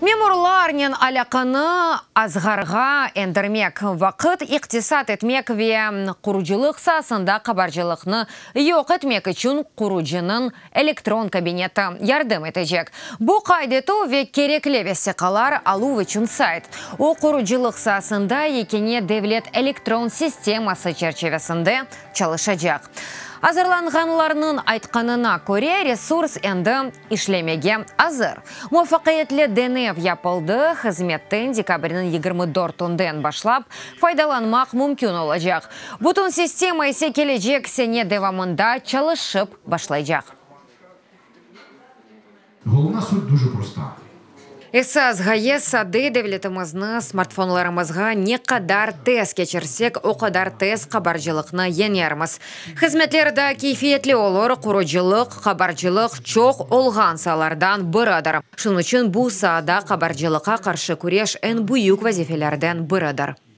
Memurlarnen alâqanı azğarğa endirmek, vaqıt iqtisat etmek ve qurucılıq saasında qabarcılıqnı yoq etmek içün qurucınıñ elektron kabineti yardım etecek. Bu qayd etüv ve kerekli vesiqalar aluv içün sayt. O, qurucılıq saasında yekâne devlet elektron sisteması çerçivesinde çalışacaq. Azırlanğanlarnıñ aytqanına köre, resurs endi işlemege azır. Muvafaqiyetli denev yapıldı, hızmetten dekabrniñ 24-ünden başlap faydalanmaq mümkün olacaq. Bütün sistema ise kelecek sene devamında çalışıp başlaycaq. Головна суть дуже проста. Esas ğaye sade, devletimizni smartfonlarımızğa ne qadar tez keçirsek, o qadar tez qabarcılıqnı yeñermiz. Hızmetler daa keyfiyetli olur, qurucılıq, qabarcılıq çoq olğan saalardan biridir. Şunıñ içün bu saada qabarcılıqqa qarşı küreş eñ büyük vazifelerden biridir.